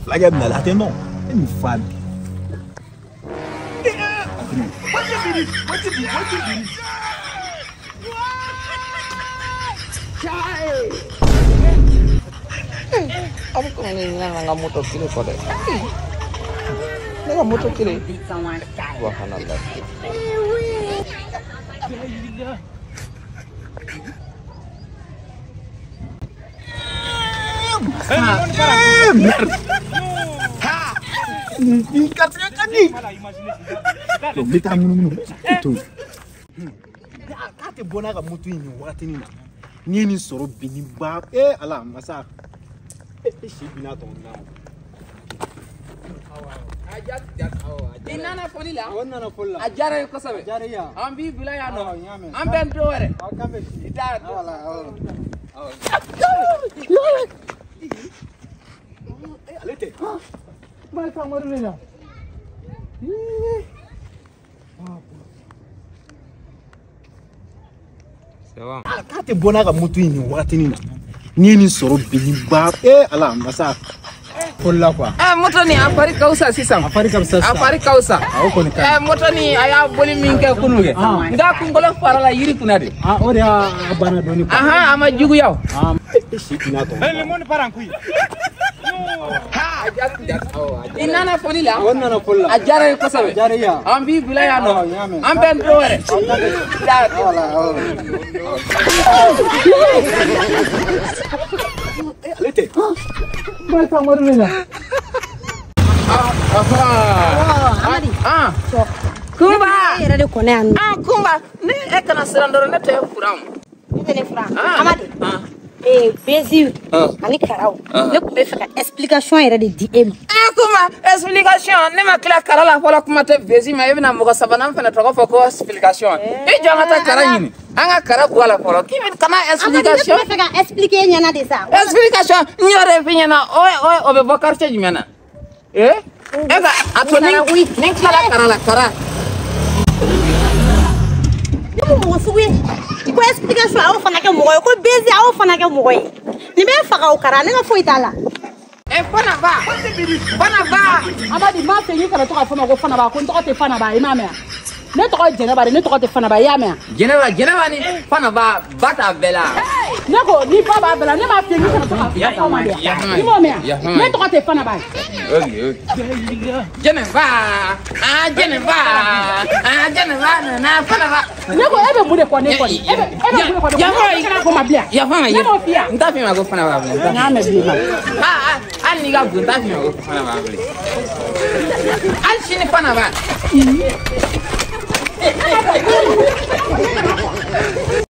Fulakɛ bɛna la a tɛ nɔ e nin fa bi. A bɛ komi ne ɲinɛna n ka moto kelen kɔ dɛ. Ne ka moto kelen. Subhanallah. Merde. Nin garijɛgɛ ka di. N bɛ taa munumunu to. K'a tɛ bɔ n'a ka moto ye nin wagatinin na. N'i ye nin sɔrɔ bi ni ba ala masa. E si binna tɔ na. I nana foli la? Awɔ, n nana foli la. A diyara n ye kosɛbɛ. A diyara i ye wa? An b'i bila yan nɔ. Awɔ, n y'a mɛn. An bɛ n don wɛrɛ. Awɔ, k'an bɛ sini. I t'a dɔn. Awɔ. Ale tɛ. Barika Amadu de la. K'a tɛ bɔ n'a ka moto ye nin wagatinin na. N'i ye nin sɔrɔ bi ni ba ala masa. Foli la quoi. Moto nin a fari ka fisa sisan. A fari ka fisa sisan. A fari ka fisa. O kɔni ka ɲi. Moto nin a y'a boli min kɛ kunun kɛ. Nka kunkolo fara la yiri kunna de. O de y'a banna dɔɔni quoi. A ma juguya o. E si binna tɔ. Le monde part en couille. I nana foli la? Awɔ, n nana foli la. A diyara n ye kosɛbɛ. A diyara i ye wa? An b'i bila yan nɔ. Awɔ, n y'a mɛn. An bɛ n don wɛrɛ. Awɔ. Ale tɛ. Barika Amadu de la. Amadi. Kunba. Ne yɛrɛ de kɔnɔ yan nɔ. Kunba, ni e kana siran dɔrɔn ne tɛ furan. Ne tɛ ne furan. Amadi. Bezi ani karaw. Ne tun bɛ fɛ ka explication yɛrɛ de di e ma. Kunba, explication ne ma tila kara la fɔlɔ, kuma tɛ bezi ma, e bɛna mɔgɔ sabanan fana tɔgɔ fɔ ko explication. I jɔ an ka taa kara ɲini. An ka kara bɔ a la fɔlɔ. K'i bɛ kana explication. Amadi, ne tun bɛ fɛ ka expliquer e ɲɛna de sa. Explication n yɛrɛ f'i ɲɛna, o bɛ bɔ quartier jumɛn na? E ka a to ni n tilala kara la kara. Ne ko mɔgɔ sugu ye ko explication a y'o fana kɛ mɔgɔ ye, ko bezi a y'o fana kɛ mɔgɔ ye. Nin bɛ faga o kara, ne ka foyi t'a la. Fana ba. Fana ba. Amadi, n b'a fɛ k'i kana to k'a fɔ n ma ko Fana ba, ko n tɔgɔ tɛ Fana ba, i m'a mɛn wa? Ne tɔgɔ ye Jɛnɛba de, ne tɔgɔ tɛ Fana ba, i y'a mɛn wa? Jɛnɛba, Jɛnɛba ni Fana ba, ba t'a bɛɛ la. Ne ko ni ba b'a bɛɛ la, ne m'a f'i ye k'i kana to k'a fɔ ma de wa? I m'o mɛn wa? Ne tɔgɔ tɛ Fana ba ye. Ok. Jɛnɛba, Jɛnɛba, Jɛnɛba nana Fana ba. Ne ko e bɛ mun de fɔ ne kɔ nin? E bɛ mun de fɔ ne kɔ? Ne kana fɔ ma bilen. Yafa ma, Ne m'o f'i ye wa? N t'a f'i ma ko Fana ba bilen. N y'a mɛn bilen. Hali n'i ka bon, n t'a f'i ma ko Fana ba bilen. Hali sini Fana ba.